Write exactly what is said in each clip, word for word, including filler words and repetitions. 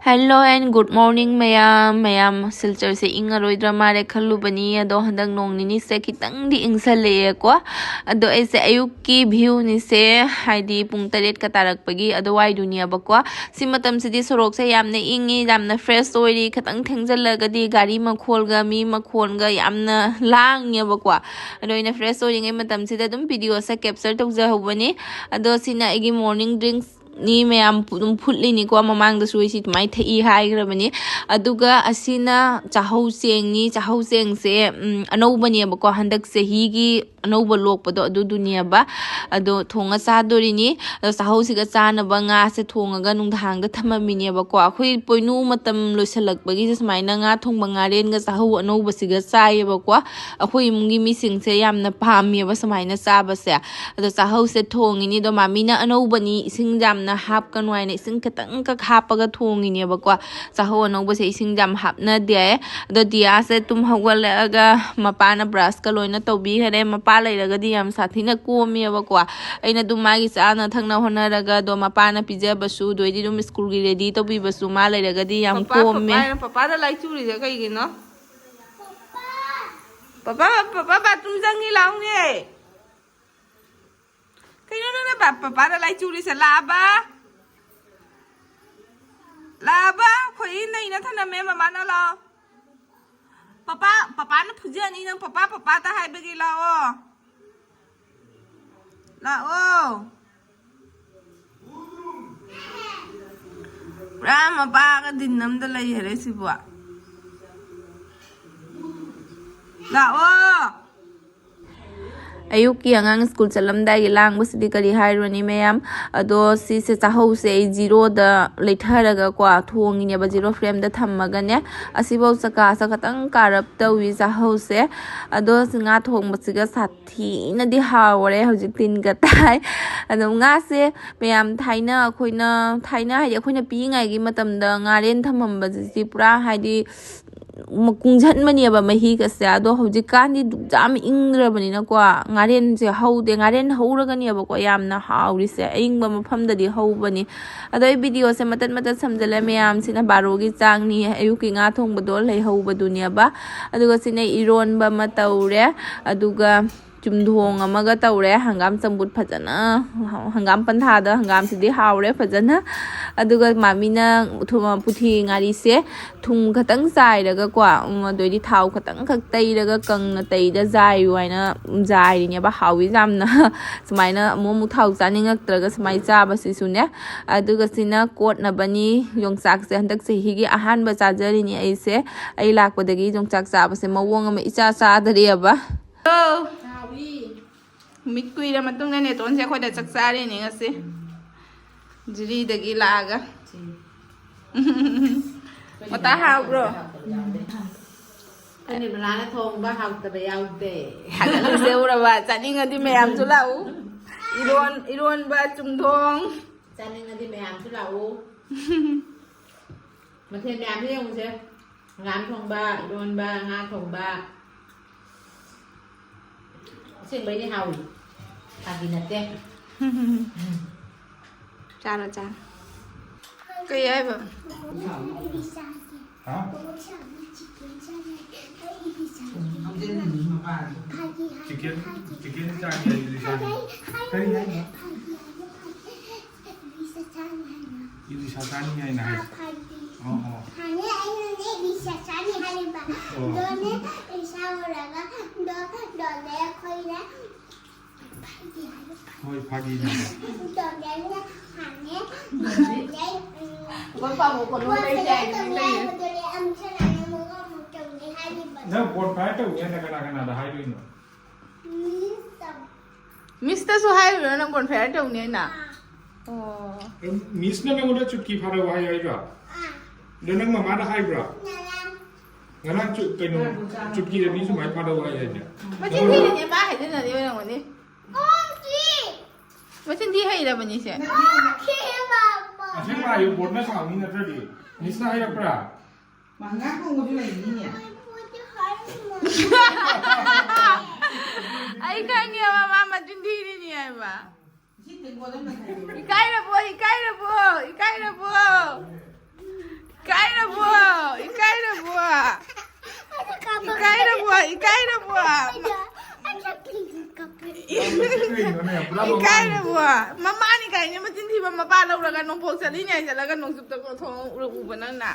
Hello and good morning ꯃꯌꯥꯝ꯫ ꯃꯌꯥꯝ, ꯁꯤꯜꯆꯔꯁꯦ ꯏꯪꯉꯔꯣꯏꯗ꯭ꯔꯥ ꯃꯥꯜꯂꯦ ꯈꯜꯂꯨꯕꯅꯤ, ꯑꯗꯣ ꯍꯟꯗꯛ ꯅꯣꯡ ꯅꯤꯅꯤꯁꯦ ꯈꯤꯇꯪꯗꯤ ꯏꯪꯁꯜꯂꯛꯑꯦꯀꯣ꯫ ꯑꯗꯣ ꯑꯩꯁꯦ ꯑꯌꯨꯛꯀꯤ ꯚ꯭ꯌꯨꯅꯤꯁꯦ, ꯍꯥꯏꯗꯤ ꯄꯨꯡ ꯇꯔꯦꯠꯀ ꯇꯥꯔꯛꯄꯒꯤ ꯑꯗꯨꯋꯥꯏꯗꯨꯅꯦꯕꯀꯣ꯫ ꯁꯤ ꯃꯇꯝꯁꯤꯗꯤ ꯁꯣꯔꯣꯛꯁꯦ ꯌꯥꯝꯅ ꯏꯪꯉꯤ, ꯌꯥꯝꯅ ꯐ꯭ꯔꯦꯁ ꯑꯣꯏꯔꯤ꯫ ꯈꯤꯇꯪ ꯊꯦꯡꯖꯜꯂꯒꯗꯤ ꯒꯥꯔꯤ ꯃꯈꯣꯜꯒ ꯃꯤ ꯃꯈꯣꯜꯒ ꯌꯥꯝꯅ ꯂꯥꯡꯉꯦꯕꯀꯣ꯫ ꯑꯗꯣ ꯑꯩꯅ ꯐ꯭ꯔꯦꯁ ꯑꯣꯏꯔꯤꯉꯩ ꯃꯇꯝꯁꯤꯗ ꯑꯗꯨꯝ ꯚꯤꯗꯤꯑꯣꯁꯦ ꯀꯦꯞꯆꯔ ꯇꯧꯖꯍꯧꯕꯅꯤ꯫ ꯑꯗꯣ ꯁꯤꯅ ꯑꯩꯒꯤ ꯃꯣꯔꯅꯤꯡ ꯗ꯭ꯔꯤꯡꯁ ꯅꯤ ꯃꯌꯥꯝ ꯄꯨ-, ꯑꯗꯨꯝ ꯐꯨꯠꯂꯤꯅꯤꯀꯣ꯫ ꯃꯃꯥꯡꯗꯁꯨ ꯑꯩꯁꯤ ꯑꯗꯨꯃꯥꯏꯅ ꯊꯛꯏ ꯍꯥꯏꯈ꯭ꯔꯕꯅꯤ꯫ ꯑꯗꯨꯒ ꯑꯁꯤꯅ ꯆꯥꯍꯧ ꯆꯦꯡꯅꯤ꯫ ꯆꯥꯍꯧ ꯆꯦꯡꯁꯦ, ꯎꯝ, ꯑꯅꯧꯕꯅꯦꯕꯀꯣ, ꯍꯟꯗꯛ ꯆꯍꯤꯒꯤ ꯑꯅꯧꯕ ꯂꯣꯛꯄꯗꯣ ꯑꯗꯨꯗꯨꯅꯦꯕ꯫ ꯑꯗꯣ ꯊꯣꯡꯉ ꯆꯥꯗꯣꯔꯤꯅꯤ꯫ ꯑꯗꯣ ꯆꯥꯍꯧꯁꯤꯒ ꯆꯥꯅꯕ ꯉꯥꯁꯦ ꯊꯣꯡꯉꯒ ꯅꯨꯡꯗꯥꯡꯗ ꯊꯝꯃꯝꯃꯤꯅꯦꯕꯀꯣ꯫ ꯑꯩꯈꯣꯏ ꯄꯣꯏꯅꯨ ꯃꯇꯝ ꯂꯣꯏꯁꯤꯜꯂꯛꯄꯒꯤꯁꯦ ꯁꯨꯃꯥꯏꯅ ꯉꯥ ꯊꯣꯡꯕ, ꯉꯥꯔꯦꯟꯒ ꯆꯥꯍꯧ ꯑꯅꯧꯕꯁꯤꯒ ꯆꯥꯏꯌꯦꯕꯀꯣ꯫ ꯑꯩꯈꯣꯏ ꯏꯃꯨꯡꯒꯤ ꯃꯤꯁꯤꯡꯁꯦ ꯌꯥꯝꯅ ꯄꯥꯝꯃꯦꯕ ꯁꯨꯃꯥꯏꯅ ꯆꯥꯕꯁꯦ꯫ ꯑꯗꯣ ꯆꯥꯍꯧꯁꯦ ꯊꯣꯡꯉꯤꯅꯤ꯫ ꯑꯗꯣ ꯃꯥꯃꯤꯅ ꯑꯅꯧꯕꯅꯤ, ꯏꯁꯤꯡ ꯌꯥꯝꯅ ꯍꯥꯞꯀꯅꯨ ꯍꯥꯏꯅ ꯏꯁꯤꯡ ꯈꯤꯇꯪꯈꯛ ꯍꯥꯞꯄꯒ ꯊꯣꯡꯉꯤꯅꯦꯕꯀꯣ꯫ ꯆꯥꯍꯧ ꯑꯅꯧꯕꯁꯦ ꯏꯁꯤꯡ ꯌꯥꯝ ꯍꯥꯞꯅꯗꯦ꯫ ꯑꯗꯣ ꯗꯤꯌꯥꯁꯦ ꯇꯨꯝ ꯍꯧꯒꯠꯂꯛꯑꯒ ꯃꯄꯥꯅ ꯕ꯭ꯔꯁꯀ ꯂꯣꯏꯅ ꯇꯧꯕꯤꯈꯔꯦ꯫ ꯃꯄꯥ ꯂꯩꯔꯒꯗꯤ ꯌꯥꯝ ꯁꯥꯊꯤꯅ ꯀꯣꯝꯃꯦꯕꯀꯣ꯫ ꯑꯩꯅ ꯑꯗꯨꯝ ꯃꯥꯒꯤ ꯆꯥꯅ ꯊꯛꯅ ꯍꯣꯠꯅꯔꯒ, ꯑꯗꯣ ꯃꯄꯥꯅ ꯄꯤꯖꯕꯁꯨ, ꯑꯗꯨ ꯑꯣꯏꯗꯤ ꯑꯗꯨꯝ ꯁ꯭ꯀꯨꯜꯒꯤ ꯔꯦꯗꯤ ꯇꯧꯕꯤꯕꯁꯨ ꯃꯥ ꯂꯩꯔꯒꯗꯤ ꯌꯥꯝ ꯄꯄꯥ, ꯀꯣꯝꯃꯦ꯫ ꯄꯄꯥꯅ, ꯄꯄꯥꯗ ꯂꯥꯏ ꯆꯨꯔꯤꯁꯦ ꯀꯩꯒꯤꯅꯣ? ꯄꯄꯥ, ꯄꯄꯥ ꯕꯥꯊꯔꯨꯝ ꯆꯪꯉꯤ, ꯂꯥꯎꯅꯦ꯫ ꯀꯩꯅꯣ ꯅꯪꯅ ꯕꯥ-, ꯄꯄꯥꯗ ꯂꯥꯏ ꯆꯨꯔꯤꯁꯦ? ꯂꯥꯛꯑꯕ? ꯂꯥꯛꯑꯕ? ꯈꯣꯏ ꯅꯩꯅ ꯊꯅꯝꯃꯦ, ꯃꯃꯥꯅ ꯂꯥꯛꯑꯣ꯫ ꯄꯄꯥ, ꯄꯄꯥꯅ ꯐꯨꯖꯅꯤ ꯅꯪ, ꯄꯄꯥ, ꯄꯄꯥꯇ ꯍꯥꯏꯕꯒꯤ ꯂꯥꯛꯑꯣ꯫ ꯂꯥꯛꯑꯣ꯫ ꯄꯨꯔꯥ ꯃꯄꯥꯒ ꯗꯤꯟ ꯑꯝꯗ ꯂꯩꯈꯔꯦ ꯁꯤꯕꯨ꯫ ꯂꯥꯛꯑꯣ꯫ ꯑꯌꯨꯛꯀꯤ ꯑꯉꯥꯡ ꯁ꯭ꯀꯨꯜ ꯆꯠꯂꯝꯗꯥꯏꯒꯤ ꯂꯥꯡꯕꯁꯤꯗꯤ ꯀꯔꯤ ꯍꯥꯏꯔꯨꯔꯅꯤ ꯃꯌꯥꯝ꯫ ꯑꯗꯣ ꯁꯤꯁꯦ ꯆꯥꯍꯧꯁꯦ ꯑꯩ ꯖꯤꯔꯣꯗ ꯂꯩꯊꯔꯒꯀꯣ ꯊꯣꯡꯉꯤꯅꯦꯕ, ꯖꯤꯔꯣ ꯐ꯭ꯂꯦꯝꯗ ꯊꯝꯃꯒꯅꯦ꯫ ꯑꯁꯤꯐꯧ ꯆꯀꯥꯁꯦ ꯈꯇꯪ ꯀꯥꯔꯞ ꯇꯧꯏ ꯆꯥꯍꯧꯁꯦ꯫ ꯑꯗꯣ ꯁꯤ ꯉꯥ ꯊꯣꯡꯕꯁꯤꯒ ꯁꯥꯊꯤꯅꯗꯤ ꯍꯥꯎꯔꯦ, ꯍꯧꯖꯤꯛ ꯇꯤꯟꯒ ꯇꯥꯏ꯫ ꯑꯗꯣ ꯉꯥꯁꯦ ꯃꯌꯥꯝ ꯊꯥꯏꯅ ꯑꯩꯈꯣꯏꯅ, ꯊꯥꯏꯅ ꯍꯥꯏꯗꯤ ꯑꯩꯈꯣꯏꯅ ꯄꯤꯛꯏꯉꯩꯒꯤ ꯃꯇꯝꯗ ꯉꯥꯔꯦꯟ ꯊꯝꯃꯝꯕꯁꯤ ꯄꯨꯔꯥ ꯍꯥꯏꯗꯤ ꯀꯨꯡꯁꯟꯕꯅꯦꯕ ꯃꯍꯤꯒꯁꯦ꯫ ꯑꯗꯣ ꯍꯧꯖꯤꯛꯀꯥꯟꯗꯤ ꯌꯥꯝ ꯏꯪꯗ꯭ꯔꯕꯅꯤꯅꯀꯣ, ꯉꯥꯔꯦꯟꯁꯦ ꯍꯧꯗꯦ꯫ ꯉꯥꯔꯦꯟ ꯍꯧꯔꯒꯅꯦꯕꯀꯣ ꯌꯥꯝꯅ ꯍꯥꯎꯔꯤꯁꯦ, ꯑꯌꯤꯡꯕ ꯃꯐꯝꯗꯗꯤ ꯍꯧꯕꯅꯤ꯫ ꯑꯗꯣ ꯑꯩ ꯚꯤꯗꯤꯑꯣꯁꯦ ꯃꯇꯠ ꯃꯇꯠ ꯁꯝꯖꯜꯂꯦ꯫ ꯃꯌꯥꯝꯁꯤꯅ ꯕꯥꯔꯣꯒꯤ ꯆꯥꯡꯅꯤ, ꯑꯌꯨꯛꯀꯤ ꯉꯥ ꯊꯣꯡꯕꯗꯣ ꯂꯩꯍꯧꯕꯗꯨꯅꯦꯕ꯫ ꯑꯗꯨꯒ ꯁꯤꯅ ꯏꯔꯣꯟꯕ ꯑꯃ ꯇꯧꯔꯦ, ꯑꯗꯨꯒ ꯆꯨꯝꯊꯣꯡ ꯑꯃꯒ ꯇꯧꯔꯦ꯫ ꯍꯪꯒꯥꯝ ꯆꯝꯐꯨꯠ ꯐꯖꯅ, ꯍꯪꯒꯥꯝ ꯄꯟꯊꯥꯗ ꯍꯪꯒꯥꯝꯁꯤꯗꯤ ꯍꯥꯎꯔꯦ ꯐꯖꯅ꯫ ꯑꯗꯨꯒ ꯃꯥꯃꯤꯅ ꯊꯨꯝ-, ꯄꯨꯊꯤ ꯉꯥꯔꯤꯁꯦ ꯊꯨꯝ ꯈꯛꯇꯪ ꯆꯥꯏꯔꯒꯀꯣ, ꯎꯝ, ꯑꯗꯩꯗꯤ ꯊꯥꯎ ꯈꯛꯇꯪ ꯈꯛ ꯇꯩꯔꯒ ꯀꯪꯅ ꯇꯩꯗ ꯖꯥꯏꯌꯨ ꯍꯥꯏꯅ ꯖꯥꯏꯔꯤꯅꯦꯕ꯫ ꯍꯥꯎꯋꯤ ꯌꯥꯝꯅ꯫ ꯁꯨꯃꯥꯏꯅ ꯑꯃꯨꯛ ꯑꯃꯨꯛ ꯊꯥꯎ ꯆꯥꯅꯤꯡꯉꯛꯇ꯭ꯔꯒ ꯁꯨꯃꯥꯏꯅ ꯆꯥꯕꯁꯤꯁꯨꯅꯦ꯫ ꯑꯗꯨꯒ ꯁꯤꯅ ꯀꯣꯠꯅꯕꯅꯤ꯫ ꯌꯣꯡꯆꯥꯛꯁꯦ ꯍꯟꯗꯛ ꯆꯍꯤꯒꯤ ꯑꯍꯥꯟꯕ ꯆꯥꯖꯔꯤꯅꯤ ꯑꯩꯁꯦ꯫ ꯑꯩ ꯂꯥꯛꯄꯗꯒꯤ ꯌꯣꯡꯆꯥꯛ ꯆꯥꯕꯁꯦ ꯃꯑꯣꯡ ꯑꯃ ꯏꯆꯥ ꯆꯥꯗꯔꯤꯑꯕ꯫ ꯑꯣ꯫ ꯍꯥꯎꯏ꯫ ꯅꯨꯃꯤꯠ ꯀꯨꯏꯔ ꯃꯇꯨꯡꯗ ꯅꯦꯇꯣꯟꯁꯦ ꯑꯩꯈꯣꯏꯗ ꯆꯥꯛ ꯆꯥꯔꯤꯅꯦ ꯉꯁꯤ꯫ ꯖꯤꯔꯤꯗꯒꯤ ꯂꯥꯛꯑꯒ꯫ ꯃꯇꯥ ꯍꯥꯎꯕ꯭ꯔꯣ? ꯑꯩꯈꯣꯏ ꯅꯤꯔꯃꯂꯥꯅ ꯊꯣꯡꯕ ꯍꯥꯎꯇꯕ ꯌꯥꯎꯗꯦ꯫ ꯊꯥꯒꯠꯂꯤꯁꯦ ꯎꯔꯕ? ꯆꯥꯅꯤꯡꯉꯗꯤ ꯃꯌꯥꯝꯁꯨ ꯂꯥꯛꯎ꯫ ꯏꯔꯣꯟ-, ꯏꯔꯣꯟꯕ, ꯆꯨꯝꯊꯣꯡ꯫ ꯆꯥꯅꯤꯡꯉꯗꯤ ꯃꯌꯥꯝꯁꯨ ꯂꯥꯛꯎ꯫ ꯃꯊꯦꯜ ꯃꯌꯥꯝꯁꯦ ꯌꯦꯡꯉꯨꯁꯦ꯫ ꯍꯪꯒꯥꯝ ꯊꯣꯡꯕ, ꯏꯔꯣꯟꯕ, ꯉꯥ ꯊꯣꯡꯕ꯫ ꯑꯁꯦꯡꯕꯩꯗꯤ ꯍꯥꯎꯏ꯫ ꯐꯥꯒꯤ ꯅꯠꯇꯦ꯫ ꯆꯥꯔꯣ, ꯆꯥꯔꯣ꯫ ꯀꯩ ꯍꯥꯏꯕ? ꯍꯥ? ꯆꯤꯀꯦꯟ, ꯆꯤꯀꯦꯟ ꯆꯥꯒꯦ ꯍꯥꯏꯗꯨꯗꯤ ꯆꯥꯒꯦ꯫ ꯀꯔꯤ ꯍꯥꯏꯅꯣ? ꯏꯂꯤꯁꯥ ꯆꯥꯅꯤ ꯍꯥꯏꯅ ꯍꯥꯏ꯫ ꯑꯣ, ꯑꯣ꯫ ꯍꯥꯟꯅ ꯑꯩꯅꯅꯦ ꯏꯂꯤꯁꯥ ꯆꯥꯅꯤ ꯍꯥꯏꯔꯤꯕ꯫ ꯑꯣ꯫ ꯑꯗꯨꯅꯦ ꯏꯂꯤꯁꯥ ꯎꯔꯒ ꯗꯣ-, ꯗꯣꯅꯦ ꯑꯩꯈꯣꯏꯅ ꯐꯥꯒꯤ ꯍꯥꯏꯕ꯫ ꯍꯣꯏ, ꯐꯥꯒꯤꯅꯦꯕ꯫ ꯗꯣꯅꯦꯅ ꯍꯥꯟꯅ ꯗꯣꯅꯦ, ꯎꯝ, ꯑꯩꯈꯣꯏ ꯄꯥꯕꯨꯡ ꯀꯣꯟ ꯐꯖꯅ ꯇꯧꯅꯤ ꯍꯥꯏꯕꯗꯨꯅꯦ ꯑꯃꯨꯛ ꯁꯥꯟꯅꯅꯤ, ꯑꯃꯨꯛ ꯑꯃꯨꯛ ꯇꯧꯅꯤ ꯍꯥꯏꯔꯤꯕ꯫ ꯅꯪ ꯕꯣꯟ ꯐꯥꯏꯌꯔ ꯇꯧꯅꯤ ꯍꯥꯏꯅ ꯀꯅꯥ ꯀꯅꯥꯗ ꯍꯥꯏꯔꯨꯏꯅꯣ? ꯃꯤꯁꯇ꯫ ꯃꯤꯁꯇꯁꯨ ꯍꯥꯏꯔꯤꯔꯣ ꯅꯪ ꯕꯣꯟ ꯐꯥꯏꯌꯔ ꯇꯧꯅꯤ ꯍꯥꯏꯅ? ꯑꯥ꯫ ꯑꯣ꯫ ꯃꯤꯁꯅ ꯅꯪꯉꯣꯟꯗ ꯆꯨꯠꯀꯤ ꯐꯥꯔꯛꯑꯣ ꯍꯥꯏ ꯍꯥꯏꯔꯣ? ꯑꯥ꯫ ꯑꯗꯣ ꯅꯪ ꯃꯃꯥꯗ ꯍꯥꯏꯕ꯭ꯔꯣ? ꯉꯔꯥꯡ꯫ ꯉꯔꯥꯡ ꯆꯨ-, ꯀꯩꯅꯣ, ꯆꯨꯠꯀꯤꯗ ꯃꯤ ꯁꯨꯃꯥꯏꯅ ꯐꯥꯔꯛꯑꯣ ꯍꯥꯏ ꯍꯥꯏꯅꯦ꯫ ꯃꯆꯤꯟ ꯊꯤꯔꯤꯅꯦ, ꯃꯥ ꯍꯥꯏꯖꯤꯟꯅꯗꯦ ꯑꯣꯏꯔꯝꯒꯅꯤ꯫ ꯑꯣ, ꯆꯤ꯫ ꯃꯆꯤꯟ ꯊꯤ ꯍꯩꯔꯕꯅꯤꯁꯦ꯫ ꯑꯣ, ꯆꯤ, ꯃꯥꯃꯥ꯫ ꯑꯁꯦꯡꯕ ꯍꯥꯏꯌꯨ, ꯕꯣꯔꯗꯅ ꯁꯥꯎꯅꯤ ꯅꯠꯇ꯭ꯔꯗꯤ꯫ ꯃꯤꯁꯅ ꯍꯥꯏꯔꯛꯄ꯭ꯔꯥ? ꯃꯉꯥ ꯀꯣꯡꯕꯁꯨ ꯂꯩꯅꯤꯅꯦ꯫ ꯑꯩ ꯈꯪꯉꯦꯕ, ꯃꯥ ꯃꯆꯤꯟ ꯊꯤꯔꯤꯅꯤ ꯍꯥꯏꯕ꯫ ꯏꯀꯥꯏꯔꯕꯣ, ꯏꯀꯥꯏꯔꯕꯣ, ꯏꯀꯥꯏꯔꯕꯣ? ꯏꯀꯥꯏꯔꯕꯣ, ꯏꯀꯥꯏꯔꯕꯣ? ꯏꯀꯥꯏꯔꯕꯣ, ꯏꯀꯥꯏꯔꯕꯣ? ꯏꯀꯥꯏꯔꯕꯣ? ꯃꯃꯥꯅꯤ ꯀꯥꯏꯅ ꯃꯆꯤꯟ ꯊꯤꯕ, ꯃꯄꯥ ꯂꯧꯔꯒ ꯅꯣꯡꯄꯣꯛ ꯆꯠꯂꯤꯅꯦ ꯍꯥꯏ ꯆꯠꯂꯒ ꯅꯣꯡꯆꯨꯞꯇ ꯊꯣꯡ ꯎꯕ ꯅꯪꯅ꯫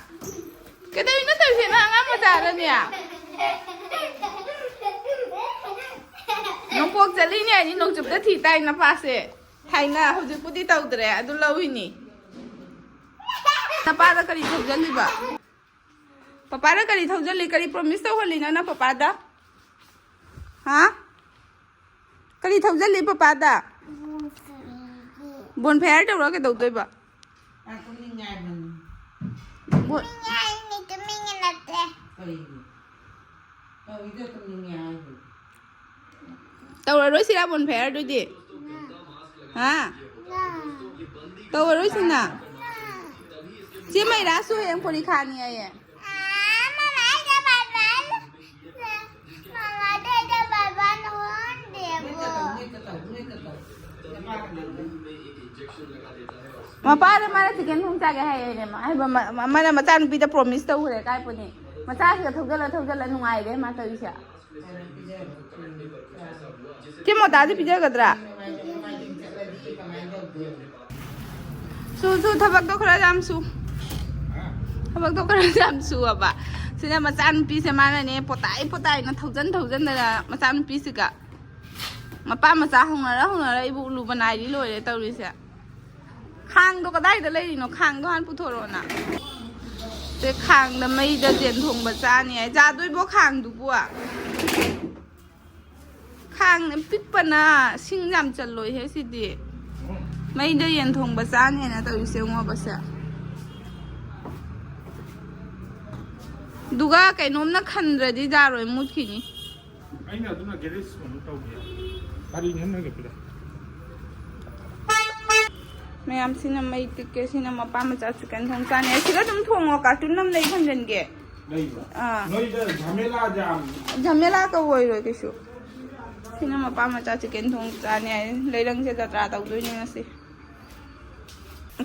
ꯀꯩꯗꯧꯔꯤꯅꯣ ꯇꯧꯔꯤꯁꯦ ꯅꯪ ꯑꯉꯥꯡ ꯃꯆꯥꯗꯅꯦ? ꯅꯣꯡꯄꯣꯛ ꯆꯠꯂꯤꯅꯦ ꯍꯥꯏꯗꯤ ꯅꯣꯡꯆꯨꯞꯇ ꯊꯤ ꯇꯥꯏ ꯅꯄꯥꯁꯦ꯫ ꯊꯥꯏꯅ ꯍꯧꯖꯤꯛꯄꯨꯗꯤ ꯇꯧꯗ꯭ꯔꯦ, ꯑꯗꯨ ꯂꯧꯏꯅꯤ꯫ ꯅꯄꯥꯗ ꯀꯔꯤ ꯊꯧꯖꯜꯂꯤꯕ? ꯄꯄꯥꯗ ꯀꯔꯤ ꯊꯧꯖꯜꯂꯤ? ꯀꯔꯤ promise ꯇꯧꯍꯜꯂꯤꯅꯣ ꯅꯪ ꯄꯄꯥꯗ? ꯍꯥ? ꯀꯔꯤ ꯊꯧꯖꯜꯂꯤ ꯄꯄꯥꯗ? Bonfire ꯇꯧꯔ ꯀꯩꯗꯧꯗꯣꯏꯕ? ꯕꯣꯟ- ꯇꯧꯔꯔꯣꯏꯁꯤꯔꯥ bonfire ꯗꯨꯗꯤ? ꯍꯥ? ꯇꯧꯔꯔꯣꯏꯁꯤꯅ? ꯆꯦ ꯃꯩꯔꯥꯁꯨ ꯍꯌꯦꯡ ꯄꯣꯔꯤꯈꯥꯅꯤ ꯑꯌꯦ꯫ ꯃꯄꯥꯗ ꯃꯥꯅ chicken ꯊꯣꯡ ꯆꯥꯒꯦ ꯍꯥꯏꯌꯦꯅꯦ꯫ ꯃꯥ-, ꯍꯥꯏꯕ ꯃ-, ꯃ-, ꯃꯥꯅ ꯃꯆꯥꯅꯨꯄꯤꯗ promise ꯇꯧꯈ꯭ꯔꯦ ꯀꯥꯏ ꯄꯣꯠꯅꯤ꯫ ꯃꯆꯥꯁꯤꯒ ꯊꯧꯖꯜꯂ ꯊꯧꯖꯜꯂ ꯅꯨꯡꯉꯥꯏꯔꯦ ꯃꯥ ꯇꯧꯔꯤꯁꯦ꯫ ꯆꯦ ꯃꯣꯇꯥꯗꯤ ꯄꯤꯖꯒꯗ꯭ꯔꯥ? ꯁꯨ, ꯁꯨ, ꯊꯕꯛꯇꯣ ꯈꯔ ꯌꯥꯝ ꯁꯨ꯫ ꯊꯕꯛꯇꯣ ꯈꯔ ꯌꯥꯝ ꯁꯨꯑꯕ꯫ ꯁꯤꯅ ꯃꯆꯥꯅꯨꯄꯤꯁꯦ ꯃꯥꯅꯅꯦ ꯄꯣꯇꯥꯏ ꯄꯣꯇꯥꯏꯅ ꯊꯧꯖꯟ ꯊꯧꯖꯟꯗꯅ ꯃꯆꯥꯅꯨꯄꯤꯁꯤꯒ꯫ ꯃꯄꯥ ꯃꯆꯥ ꯍꯧꯅꯔ ꯍꯧꯅꯔ ꯏꯕꯣꯛ ꯂꯨꯕ ꯅꯥꯏꯔꯤ ꯂꯣꯏꯔꯦ ꯇꯧꯔꯤꯁꯦ꯫ ꯈꯥꯡꯗꯣ ꯀꯗꯥꯏꯗ ꯂꯩꯔꯤꯅꯣ? ꯈꯥꯡꯗꯣ ꯍꯥꯟꯅ ꯄꯨꯊꯣꯔꯛꯑꯣꯅ꯫ ꯁꯦ ꯈꯥꯡꯗ ꯃꯩꯗ ꯌꯦꯟ ꯊꯣꯡꯕ ꯆꯥꯅꯤ ꯍꯥꯏ꯫ ꯆꯥꯗꯣꯏꯕꯣ ꯈꯥꯡꯗꯨꯕꯨ? ꯈꯥꯡ ꯄꯤꯛꯄꯅ ꯁꯤꯡ ꯌꯥꯝ ꯆꯜꯂꯣꯏꯍꯦ ꯁꯤꯗꯤ꯫ ꯃꯩꯗ ꯌꯦꯟ ꯊꯣꯡꯕ ꯆꯥꯅꯦꯅ ꯇꯧꯔꯤꯁꯦ ꯌꯦꯡꯉꯣꯕꯁꯦ꯫ ꯑꯗꯨꯒ ꯀꯩꯅꯣꯝꯅ ꯈꯟꯗ꯭ꯔꯗꯤ ꯌꯥꯔꯣꯏ, ꯃꯨꯠꯈꯤꯅꯤ꯫ ꯑꯩꯅ ꯑꯗꯨꯅ ꯒꯦꯔꯦꯖ ꯑꯃꯨꯛ ꯇꯧꯒꯦ꯫ ꯒꯥꯔꯤ ꯅꯦꯝꯅꯒꯦ ꯄꯤꯔꯦ꯫ ꯃꯌꯥꯝꯁꯤꯅ ꯃꯩ ꯇꯤꯛꯀꯦ, ꯁꯤꯅ ꯃꯄꯥ ꯃꯆꯥ ꯆꯤꯛꯀꯟ ꯊꯣꯡ ꯆꯥꯅꯤ꯫ ꯁꯤꯗ ꯑꯗꯨꯝ ꯊꯣꯡꯉꯣ, ꯀꯥꯔꯇꯨꯟ ꯑꯃ ꯂꯩ ꯊꯝꯖꯟꯒꯦ꯫ ꯂꯩꯕ꯭ꯔꯣ? ꯑꯥ꯫ ꯅꯣꯏꯗ ꯖꯥꯃꯦꯂꯥꯁꯦ ꯌꯥꯝ ꯖꯃꯦꯂꯥ ꯀꯧ ꯑꯣꯏꯔꯣꯏ ꯀꯩꯁꯨ꯫ ꯁꯤꯅ ꯃꯄꯥ ꯃꯆꯥ ꯆꯤꯛꯀꯟ ꯊꯣꯡ ꯆꯥꯅꯤ ꯍꯥꯏ꯫ ꯂꯩꯔꯪꯁꯦ ꯖꯇ꯭ꯔꯥ ꯇꯧꯗꯣꯏꯅꯦ ꯉꯁꯤ꯫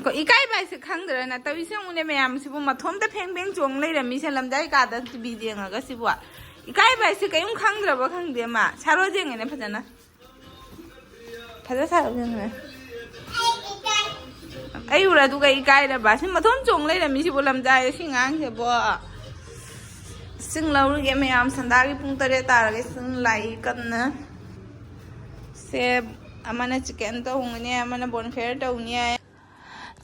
ꯀꯣ, ꯏꯀꯥꯏꯕ ꯍꯥꯏꯁꯦ ꯈꯪꯗ꯭ꯔꯅ ꯇꯧꯔꯤꯁꯦ ꯌꯦꯡꯉꯨꯅꯦ ꯃꯌꯥꯝꯁꯤꯕꯨ꯫ ꯃꯊꯣꯝꯇ ꯐꯦꯡ ꯐꯦꯡ ꯆꯣꯡ ꯂꯩꯔꯝꯃꯤꯁꯦ ꯂꯝꯖꯥꯏ ꯀꯥꯗ ꯇꯤꯚꯤ ꯌꯦꯡꯉꯒ ꯁꯤꯕꯨ꯫ ꯏꯀꯥꯏꯕ ꯍꯥꯏꯁꯦ ꯀꯩꯝ ꯈꯪꯗ꯭ꯔꯕ ꯈꯪꯗꯦ ꯃꯥ꯫ ꯁꯥꯔꯣ ꯌꯦꯡꯉꯦꯅꯦ ꯐꯖꯅ꯫ ꯐꯖ ꯁꯥꯔꯣ ꯌꯦꯡꯉꯦ꯫ ꯑꯩ ꯎꯔ ꯑꯗꯨꯒ ꯏꯀꯥꯏꯔꯕ꯫ ꯁꯤ ꯃꯊꯣꯝ ꯆꯣꯡ ꯂꯩꯔꯝꯃꯤꯁꯤꯕꯨ ꯂꯝꯖꯥꯏ ꯁꯤ ꯉꯥꯡꯁꯤꯕꯣ꯫ ꯏꯁꯤꯡ ꯂꯧꯔꯨꯒꯦ ꯃꯌꯥꯝ, ꯁꯟꯗꯥꯒꯤ ꯄꯨꯡ ꯇꯔꯦꯠ ꯇꯥꯔꯒ ꯏꯁꯤꯡ ꯂꯥꯛꯏ ꯀꯟꯅ꯫ ꯁꯦ ꯑꯃꯅ ꯆꯤꯛꯀꯟ ꯇꯧꯅꯤ, ꯑꯃꯅ ꯕꯣꯟꯐꯦꯌꯔ ꯇꯧꯅꯤ ꯍꯥꯏ꯫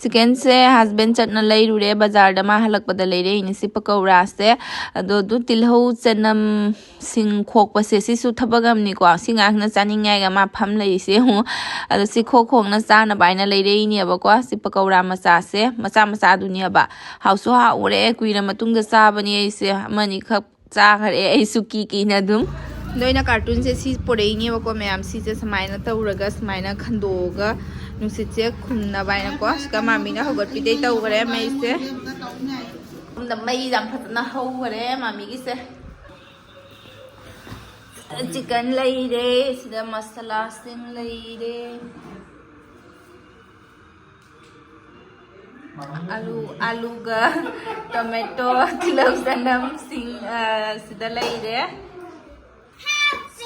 ꯆꯤꯛꯀꯟꯁꯦ ꯍꯁꯕꯦꯟ ꯆꯠꯅ ꯂꯩꯔꯨꯔꯦ ꯕꯖꯥꯔꯗ, ꯃꯥ ꯍꯜꯂꯛꯄꯗ ꯂꯩꯔꯛꯏꯅꯦ ꯁꯤ ꯄꯀꯧꯔꯥꯁꯦ꯫ ꯑꯗꯣ ꯑꯗꯨ ꯇꯤꯜꯍꯧ ꯆꯅꯝ ꯁꯤꯡ ꯈꯣꯛꯄꯁꯦ ꯁꯤꯁꯨ ꯊꯕꯛ ꯑꯃꯅꯤꯀꯣ꯫ ꯁꯤ ꯉꯥꯛꯅ ꯆꯥꯅꯤꯡꯉꯥꯏꯒ ꯃꯥ ꯐꯝ ꯂꯩꯔꯤꯁꯦ ꯌꯦꯡꯉꯨ꯫ ꯑꯗꯣ ꯁꯤ ꯈꯣꯛ ꯈꯣꯛꯅ ꯆꯥꯅꯕ ꯍꯥꯏꯅ ꯂꯩꯔꯛꯏꯅꯦꯕꯀꯣ ꯁꯤ ꯄꯀꯧꯔꯥ ꯃꯆꯥꯁꯦ, ꯃꯆꯥ ꯃꯆꯥꯗꯨꯅꯦꯕ꯫ ꯍꯥꯎꯁꯨ ꯍꯥꯎꯔꯦ, ꯀꯨꯏꯔ ꯃꯇꯨꯡꯗ ꯆꯥꯕꯅꯤ ꯑꯩꯁꯦ꯫ ꯑꯃꯅꯤꯈꯛ ꯆꯥꯈꯔꯦ ꯑꯩꯁꯨ ꯀꯤ ꯀꯤꯅ ꯑꯗꯨꯝ꯫ ꯑꯗꯣ ꯑꯩꯅ ꯀꯥꯔꯇꯨꯟꯁꯦ ꯁꯤ ꯄꯨꯔꯛꯏꯅꯦꯕꯀꯣ ꯃꯌꯥꯝ, ꯁꯤꯁꯦ ꯁꯨꯃꯥꯏꯅ ꯇꯧꯔꯒ ꯁꯨꯃꯥꯏꯅ ꯈꯟꯗꯣꯛꯑꯒ ꯅꯨꯡꯁꯤꯠꯁꯦ ꯈꯨꯝꯅꯕ ꯍꯥꯏꯅꯀꯣ꯫ ꯁꯤꯗ ꯃꯥꯃꯤꯅ ꯍꯧꯒꯠꯄꯤꯗꯩ ꯇꯧꯈꯔꯦ ꯃꯩꯁꯦ꯫ ꯁꯣꯝꯗ ꯃꯩ ꯌꯥꯝ ꯐꯖꯅ ꯍꯧꯈꯔꯦ ꯃꯥꯃꯤꯒꯤꯁꯦ꯫ ꯁꯤꯗ ꯆꯤꯛꯀꯟ ꯂꯩꯔꯦ, ꯁꯤꯗ ꯃꯁꯥꯂꯥꯁꯤꯡ ꯂꯩꯔꯦ꯫ ꯑꯂꯨ, ꯑꯂꯨꯒ ꯇꯣꯃꯦꯇꯣ, ꯇꯤꯜꯍꯧ ꯆꯅꯝꯁꯤꯡ, ꯑ, ꯁꯤꯗ ꯂꯩꯔꯦ꯫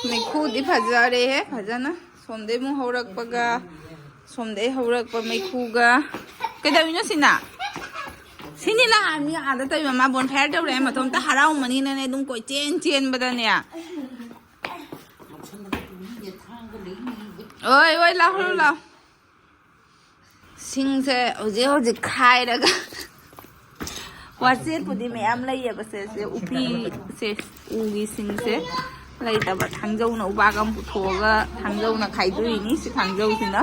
ꯃꯩꯈꯨꯗꯤ ꯐꯖꯔꯦꯍꯦ, ꯐꯖꯅ꯫ ꯁꯣꯝꯗꯩ ꯑꯃꯨꯛ ꯍꯧꯔꯛꯄꯒ, ꯁꯣꯝꯗꯩ ꯍꯧꯔꯛꯄ ꯃꯩꯈꯨꯒ꯫ ꯀꯩꯗꯧꯔꯤꯅꯣ ꯁꯤꯅ? ꯁꯤꯅꯤ ꯂꯥꯛꯑꯅꯤ ꯑꯥꯗ ꯇꯧꯔꯤꯕ꯫ ꯃꯥ ꯕꯣꯟ ꯐꯥꯌꯔ ꯇꯧꯔꯦ ꯍꯥꯏ ꯃꯇꯣꯝꯇ ꯍꯔꯥꯎꯃꯅꯤꯅꯅꯦ ꯑꯗꯨꯝ ꯀꯣꯏꯆꯦꯟ ꯆꯦꯟꯕꯗꯅꯦ꯫ ꯑꯣꯏ, ꯑꯣꯏ, ꯂꯥꯎ, ꯂꯥꯎ, ꯂꯥꯎ꯫ ꯁꯤꯡꯁꯦ ꯍꯧꯖꯤꯛ ꯍꯧꯖꯤꯛ ꯈꯥꯏꯔꯒ ꯋꯥꯆꯦꯠꯄꯨꯗꯤ ꯃꯌꯥꯝ ꯂꯩꯌꯦꯕ ꯁꯦ, ꯁꯦ ꯎꯄꯤꯁꯦ, ꯎꯒꯤ ꯁꯤꯡꯁꯦ ꯂꯩꯇꯕ꯫ ꯊꯥꯡꯖꯧꯅ ꯎꯕꯥꯛ ꯑꯃ ꯄꯨꯊꯣꯛꯑꯒ ꯊꯥꯡꯖꯧꯅ ꯈꯥꯏꯗꯣꯛꯏꯅꯤ꯫ ꯁꯤ ꯊꯥꯡꯖꯧꯁꯤꯅ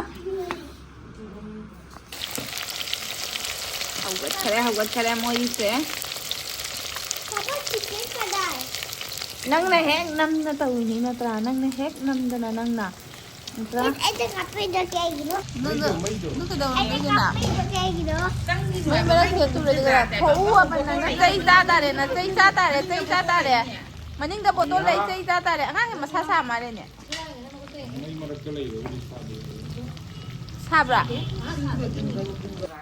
ꯍꯧꯒꯠꯈꯔꯦ, ꯍꯧꯒꯠꯈꯔꯦ ꯃꯣꯏꯁꯦ꯫ ꯅꯪꯅ ꯍꯦꯛ ꯅꯝꯅ ꯇꯧꯔꯤꯅꯤ ꯅꯠꯇ꯭ꯔꯥ? ꯅꯪꯅ ꯍꯦꯛ ꯅꯝꯗꯅ ꯅꯪꯅ ꯑꯩꯅ ꯀꯥꯞꯄꯩꯗꯣ ꯀꯩꯒꯤꯅꯣ? ꯅꯪ, ꯅꯪ, ꯅꯪ ꯀꯩꯗꯧꯔꯝꯃꯤꯅꯣ ꯑꯩꯅ ꯑꯗꯨꯅ? ꯀꯥꯞꯄꯩꯗꯣ ꯀꯩꯒꯤꯅꯣ? ꯃꯩ ꯃꯔꯛꯁꯤꯗ ꯇꯨꯔꯦ ꯑꯗꯨꯒ ꯊꯣꯛꯎ ꯍꯥꯏꯕ ꯅꯪ, ꯅꯪ ꯆꯩ ꯆꯥ ꯇꯥꯔꯦ, ꯅꯪ ꯆꯩ ꯆꯥ ꯇꯥꯔꯦ, ꯆꯩ ꯆꯥ ꯇꯥꯔꯦ꯫ ꯃꯅꯤꯡꯗ ꯕꯣꯇꯣꯜ ꯂꯩ, ꯆꯩ ꯆꯥ ꯇꯥꯔꯦ꯫ ꯑꯉꯥꯡꯁꯦ ꯃꯁꯥ ꯁꯥ ꯃꯥꯜꯂꯦꯅꯦ꯫ ꯃꯩ ꯃꯔꯛꯇ ꯂꯩꯕꯕꯨꯗꯤ ꯁꯥꯗꯦ꯫ ꯁꯥꯕ꯭ꯔꯥ?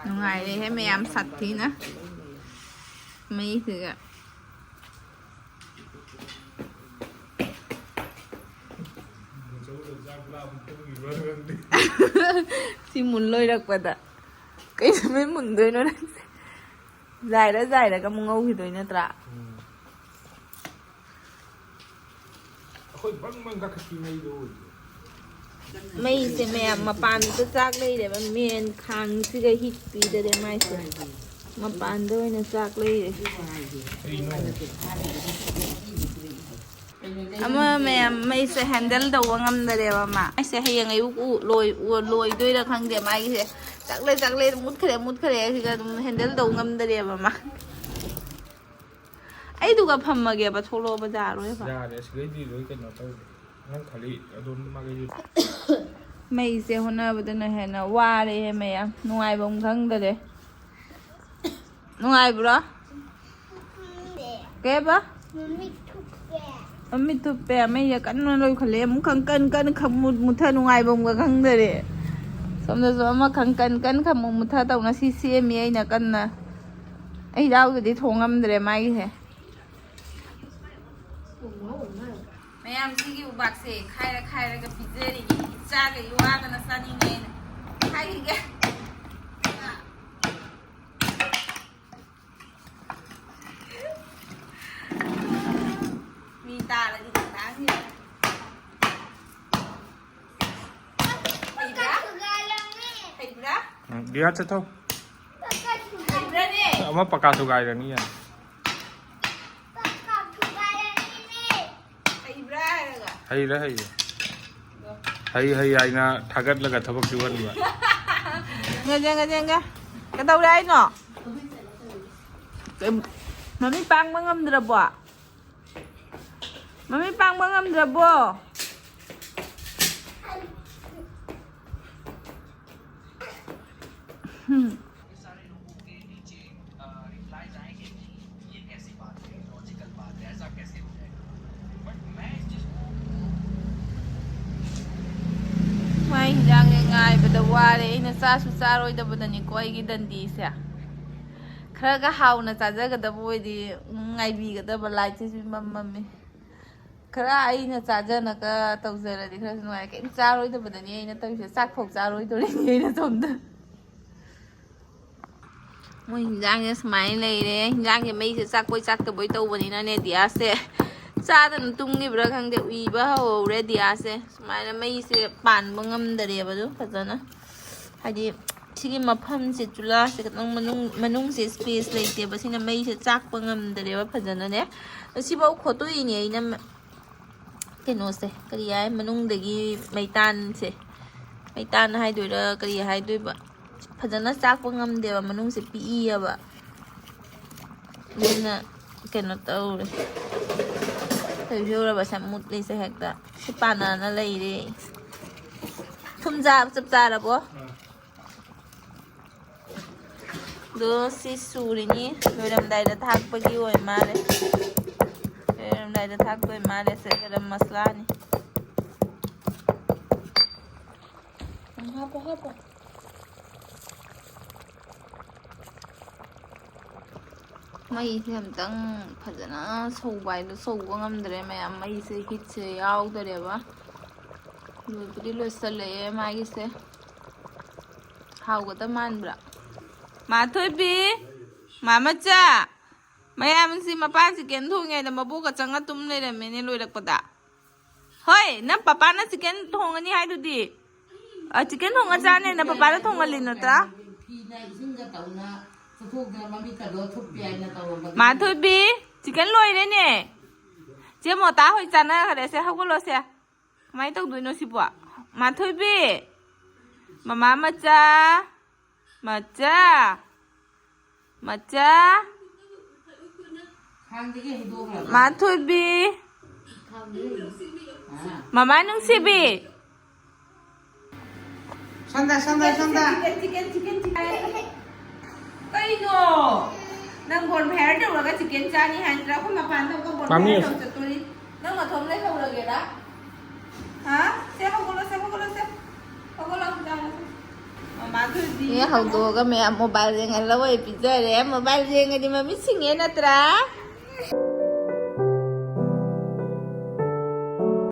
ꯅꯨꯡꯉꯥꯏꯔꯦꯍꯦ ꯃꯌꯥꯝ ꯁꯥꯊꯤꯅ꯫ ꯃꯩꯁꯤꯒ꯫ ꯁꯤ ꯃꯨꯟ ꯂꯣꯏꯔꯛꯄꯗ꯫ ꯀꯩ ꯅꯨꯃꯤꯠ ꯃꯨꯟꯗꯣꯏꯅꯣ ꯅꯪꯁꯦ? ꯖꯥꯏꯔ ꯖꯥꯏꯔꯒ ꯑꯃꯨꯛ ꯉꯧꯈꯤꯗꯣꯏ ꯅꯠꯇ꯭ꯔꯥ? ꯎꯝ꯫ ꯑꯩꯈꯣꯏ ꯕꯪ ꯕꯪ ꯀꯥꯈꯠꯄꯤ ꯃꯩꯗꯣ ꯑꯣꯏꯗꯦ꯫ ꯃꯩꯁꯦ ꯃꯌꯥꯝ ꯃꯄꯥꯟꯗꯨꯗ ꯆꯥꯛ ꯂꯩꯔꯦꯕ, ꯃꯦꯟ ꯈꯥꯡꯁꯤꯒ ꯍꯤꯠ ꯄꯤꯗꯔꯦ ꯃꯥꯏꯁꯦ꯫ ꯃꯄꯥꯟꯗ ꯑꯣꯏꯅ ꯆꯥꯛ ꯂꯩꯔꯦ꯫ ꯀꯩꯅꯣ? ꯑꯃ ꯃꯌꯥꯝ ꯃꯩꯁꯦ ꯍꯦꯟꯗꯜ ꯇꯧꯕ ꯉꯝꯗꯔꯦꯕ ꯃꯥ꯫ ꯑꯩꯁꯦ ꯍꯌꯦꯡ ꯑꯌꯨꯛ ꯎ-, ꯂꯣꯏ-, ꯎ-, ꯂꯣꯏꯗꯣꯏꯔꯥ ꯈꯪꯗꯦ ꯃꯥꯒꯤꯁꯦ꯫ ꯆꯥꯛꯂꯦ, ꯆꯥꯛꯂꯦ, ꯃꯨꯠꯈ꯭ꯔꯦ, ꯃꯨꯠꯈ꯭ꯔꯦ꯫ ꯁꯤꯒ ꯑꯗꯨꯝ ꯍꯦꯟꯗꯜ ꯇꯧ ꯉꯝꯗꯔꯦꯕ ꯃꯥ꯫ ꯑꯩꯗꯨꯒ ꯐꯝꯃꯒꯦꯕ, ꯊꯣꯛꯂꯛꯑꯣ ꯕꯖꯥꯔ ꯑꯣꯏꯕ꯫ ꯌꯥꯔꯦ, ꯑꯁꯤꯗꯩꯗꯤ ꯂꯣꯏ ꯀꯩꯅꯣ ꯇꯧꯔꯦ꯫ ꯅꯪ ꯈꯜꯂꯤ ꯑꯗꯨꯝ ꯃꯥꯒꯤ ꯃꯩꯁꯦ ꯍꯣꯠꯅꯕꯗꯅ ꯍꯦꯟꯅ ꯋꯥꯔꯦꯍꯦ ꯃꯌꯥꯝ꯫ ꯅꯨꯡꯉꯥꯏꯕꯝ ꯈꯪꯗꯔꯦ꯫ ꯅꯨꯡꯉꯥꯏꯕ꯭ꯔꯣ? ꯀꯩꯕ? ꯃꯃꯤꯠ ꯊꯨꯞꯄꯦ꯫ ꯃꯃꯤꯠ ꯊꯨꯞꯄꯦ꯫ ꯃꯩꯁꯦ ꯀꯟꯅ ꯂꯣꯏꯈꯠꯂꯦ꯫ ꯑꯃꯨꯛ ꯈꯪ ꯀꯟ ꯀꯟ ꯈꯪ ꯃꯨꯠ ꯃꯨꯠꯊ ꯅꯨꯡꯉꯥꯏꯕꯝꯒ ꯈꯪꯗꯔꯦ꯫ ꯁꯣꯝꯗꯁꯨ ꯑꯃ ꯈꯪ ꯀꯟ ꯀꯟ ꯈꯪ ꯃꯨꯠ ꯃꯨꯠꯊ ꯇꯧꯅ ꯁꯤ ꯁꯦꯝꯃꯤ ꯑꯩꯅ ꯀꯟꯅ꯫ ꯑꯩ ꯌꯥꯎꯗꯗꯤ ꯊꯣꯡ ꯉꯝꯗ꯭ꯔꯦ ꯃꯥꯒꯤꯁꯦ꯫ ꯃꯌꯥꯝꯁꯤꯒꯤ ꯎꯕꯥꯛꯁꯦ ꯈꯥꯏꯔ ꯈꯥꯏꯔꯒ ꯄꯤꯖꯔꯤꯌꯦ꯫ ꯏꯆꯥꯈꯩ ꯋꯥꯗꯅ ꯆꯥꯅꯤꯡꯉꯦꯅ ꯍꯥꯏꯈꯤꯒꯦ꯫ ꯃꯤ ꯇꯥꯔꯗꯤ ꯈꯤꯇꯪ ꯍꯩꯕ꯭ꯔꯥ? ꯍꯩꯕ꯭ꯔꯥ? ꯎꯝ, ꯕꯤꯌꯥ ꯆꯠꯊꯧ꯫ ꯍꯩꯕ꯭ꯔꯥꯅꯦ? ꯑꯃ ꯄꯀꯥ ꯊꯨꯒꯥꯏꯔꯅꯤ ꯌꯥ꯫ ꯍꯩꯕ꯭ꯔꯥ ꯍꯥꯏꯔꯒ? ꯍꯩꯔꯦ, ꯍꯩꯔꯦ꯫ ꯍꯩ, ꯍꯩ ꯍꯥꯏꯅ ꯊꯥꯒꯠꯂꯒ ꯊꯕꯛ ꯁꯨꯍꯟꯕ꯫ ꯉꯖꯦ, ꯉꯖꯦ, ꯉ-, ꯀꯩꯗꯧꯔꯦ ꯍꯥꯏꯅꯣ? ꯀꯩ-, ꯃꯃꯤꯠ ꯄꯥꯡꯕ ꯉꯝꯗ꯭ꯔꯕꯣ? ꯃꯃꯤꯠ ꯄꯥꯡꯕ ꯉꯝꯗ꯭ꯔꯕꯣ? ꯎꯝ꯫ ꯃꯥꯏ ꯍꯤꯟꯖꯥꯡꯁꯦ ꯉꯥꯏꯕꯗ ꯋꯥꯔꯦ꯫ ꯑꯩꯅ ꯆꯥꯁꯨ ꯆꯥꯔꯣꯏꯗꯕꯗꯅꯤꯀꯣ ꯑꯩꯒꯤ ꯗꯟꯗꯤꯁꯦ꯫ ꯈꯔꯒ ꯍꯥꯎꯅ ꯆꯥꯖꯒꯗꯕ ꯑꯣꯏꯗꯤ, ꯎꯝ, ꯉꯥꯏꯕꯤꯒꯗꯕ꯫ ꯂꯥꯏꯠꯁꯤꯁꯨ ꯏꯃꯝ ꯃꯝꯃꯤ꯫ ꯈꯔ ꯑꯩꯅ ꯆꯥꯖꯅꯒ ꯇꯧꯖꯔꯗꯤ ꯈꯔꯁꯨ ꯅꯨꯡꯉꯥꯏ꯫ ꯀꯩꯝ ꯆꯥꯔꯣꯏꯗꯕꯗꯅꯤ ꯑꯩꯅ ꯇꯧꯔꯤꯁꯦ꯫ ꯆꯥꯛ ꯐꯥꯎ ꯆꯥꯔꯣꯏꯗꯣꯔꯤꯅꯤ ꯑꯩꯅ ꯁꯣꯝꯗ꯫ ꯃꯣꯏ ꯍꯤꯟꯖꯥꯡꯁꯦ ꯁꯨꯃꯥꯏꯅ ꯂꯩꯔꯦ꯫ ꯍꯤꯟꯖꯥꯡꯁꯦ ꯃꯩꯁꯦ ꯆꯥꯛꯄꯣꯏ ꯆꯥꯛꯇꯕꯣꯏ ꯇꯧꯕꯅꯤꯅꯅꯦ, ꯗꯤꯌꯥꯁꯁꯦ ꯆꯥꯗꯅ ꯇꯨꯝꯈꯤꯕ꯭ꯔꯥ ꯈꯪꯗꯦ, ꯎꯏꯕ ꯍꯧꯍꯧꯔꯦ ꯗꯤꯌꯥꯁꯁꯦ꯫ ꯁꯨꯃꯥꯏꯅ ꯃꯩꯁꯦ ꯄꯥꯟꯕ ꯉꯝꯗꯔꯦꯕ ꯑꯗꯨꯝ ꯐꯖꯅ꯫ ꯍꯥꯏꯗꯤ ꯁꯤꯒꯤ ꯃꯐꯝꯁꯦ, ꯆꯨꯂꯥꯁꯦ ꯈꯤꯇꯪ ꯃꯅꯨꯡ, ꯃꯅꯨꯡꯁꯦ ꯏꯁꯄꯦꯁ ꯂꯩꯇꯦꯕ꯫ ꯁꯤꯅ ꯃꯩꯁꯦ ꯆꯥꯛꯄ ꯉꯝꯗꯔꯦꯕ ꯐꯖꯅꯅꯦ꯫ ꯁꯤꯐꯥꯎ ꯈꯣꯠꯇꯣꯛꯏꯅꯦ ꯑꯩꯅ ꯃ-, ꯀꯩꯅꯣꯁꯦ, ꯀꯔꯤ ꯍꯥꯏ, ꯃꯅꯨꯡꯗꯒꯤ ꯃꯩꯇꯥꯟꯁꯦ, ꯃꯩꯇꯥꯟ ꯍꯥꯏꯗꯣꯏꯔꯥ ꯀꯔꯤ ꯍꯥꯏꯗꯣꯏꯕ, ꯐꯖꯅ ꯆꯥꯛꯄ ꯉꯝꯗꯦꯕ, ꯃꯅꯨꯡꯁꯦ ꯄꯤꯛꯏꯌꯦꯕ꯫ ꯑꯗꯨꯅ ꯀꯩꯅꯣ ꯇꯧꯔꯦ, ꯇꯧꯖꯧꯔꯕꯁꯦ ꯃꯨꯠꯂꯤꯁꯦ ꯍꯦꯛꯇ꯫ ꯁꯤ ꯄꯥꯟꯅꯅ ꯂꯩꯔꯦ꯫ ꯊꯨꯝ ꯆꯥꯕ ꯆꯞ ꯆꯥꯔꯕꯣ? ꯑꯗꯣ ꯁꯤ ꯁꯨꯔꯤꯅꯤ, ꯂꯣꯏꯔꯝꯗꯥꯏꯗ ꯊꯥꯛꯄꯒꯤ ꯑꯣꯏ ꯃꯥꯜꯂꯦ꯫ ꯂꯣꯏꯔꯝꯗꯥꯏꯗ ꯊꯥꯛꯇꯣꯏ ꯃꯥꯜꯂꯦ꯫ ꯁꯦ ꯒꯔꯝ ꯃꯁꯂꯥꯅꯤ꯫ ꯎꯝ, ꯍꯥꯞꯄꯣ, ꯍꯥꯞꯄꯣ꯫ ꯃꯩꯁꯦ ꯑꯝꯇꯪ ꯐꯖꯅ ꯁꯧꯕ ꯍꯥꯏꯗꯣ ꯁꯧꯕ ꯉꯝꯗ꯭ꯔꯦ ꯃꯌꯥꯝ꯫ ꯃꯩꯁꯦ ꯍꯤꯠꯁꯦ ꯌꯥꯎꯗꯔꯦꯕ꯫ ꯂꯣꯏꯕꯨꯗꯤ ꯂꯣꯏꯁꯜꯂꯛꯑꯦ ꯃꯥꯒꯤꯁꯦ꯫ ꯍꯥꯎꯒꯗꯕ ꯃꯥꯟꯕ꯭ꯔꯥ? ꯃꯥꯊꯣꯏꯕꯤ! ꯃꯥꯃꯆꯥ! ꯃꯌꯥꯝꯁꯤ ꯃꯄꯥ ꯆꯤꯀꯦꯟ ꯊꯣꯡꯉꯦꯅ ꯃꯕꯣꯛꯀ ꯆꯪꯉ ꯇꯨꯝ ꯂꯩꯔꯝꯃꯦꯅꯦ ꯂꯣꯏꯔꯛꯄꯗ꯫ ꯍꯣꯏ, ꯅꯪ ꯄꯄꯥꯅ ꯆꯤꯀꯦꯟ ꯊꯣꯡꯉꯅꯤ ꯍꯥꯏꯗꯨꯗꯤ꯫ ꯑ, ꯆꯤꯀꯦꯟ ꯊꯣꯡꯉ ꯆꯥꯅꯦꯅ ꯄꯄꯥꯅ ꯊꯣꯡꯍꯜꯂꯤ ꯅꯠꯇ꯭ꯔꯥ? ꯐꯤꯅ ꯏꯁꯤꯡꯒ ꯇꯧꯅ ꯆꯠꯊꯣꯛꯇꯅ ꯃꯃꯤꯠꯀꯗꯣ ꯊꯨꯞꯄꯦ ꯍꯥꯏꯅ ꯇꯧꯔꯝꯕꯗꯨ꯫ ꯃꯥꯊꯣꯏꯕꯤ, ꯆꯤꯀꯦꯟ ꯂꯣꯏꯔꯦꯅꯦ꯫ ꯆꯦ ꯃꯣꯇꯥ ꯍꯣꯏ ꯆꯥꯅꯈ꯭ꯔꯦ꯫ ꯁꯦ, ꯍꯧꯒꯠꯂꯣ ꯁꯦ꯫ ꯀꯃꯥꯏꯅ ꯇꯧꯗꯣꯏꯅꯣ ꯁꯤꯕꯣ? ꯃꯥꯊꯣꯏꯕꯤ! ꯃꯃꯥ ꯃꯆꯥ! ꯃꯆꯥ! ꯃꯆꯥ! ꯃꯥꯊꯣꯏꯕꯤ! ꯃꯃꯥ ꯅꯨꯡꯁꯤꯕꯤ! ꯁꯣꯝꯗ, ꯁꯣꯝꯗ, ꯁꯣꯝꯗ꯫ Chicken, chicken, chicken, chicken. ꯀꯩꯅꯣ? ꯅꯪ bonfire ꯇꯧꯔꯒ chicken ꯆꯥꯅꯤ ꯍꯥꯏ ꯅꯠꯇ꯭ꯔꯥ? ꯑꯩꯈꯣꯏ ꯃꯄꯥꯟꯗ ꯑꯃꯨꯛꯀ ꯃꯃꯤ꯫ Bonfire ꯇꯧ ꯆꯠꯇꯣꯔꯤ꯫ ꯅꯪ ꯅꯊꯣꯝ ꯂꯩꯍꯧꯔꯒꯦꯔꯥ? ꯍꯥ? ꯁꯦ, ꯍꯧꯒꯠꯂꯣ, ꯁꯦ, ꯍꯧꯒꯠꯂꯣ, ꯁꯦ꯫ ꯍꯧꯒꯠꯂꯣ, ꯆꯥꯔꯣ, ꯁꯦ꯫ ꯃꯃꯥꯗꯨꯗꯤ ꯃꯤ ꯍꯧꯗꯣꯛꯑꯒ ꯃꯌꯥꯝ mobile ꯌꯦꯡꯍꯜꯂ ꯑꯣꯏ ꯄꯤꯖꯔꯦ꯫ Mobile ꯌꯦꯡꯉꯗꯤ ꯃꯃꯤꯠ ꯁꯤꯡꯉꯦ ꯅꯠꯇ꯭ꯔꯥ?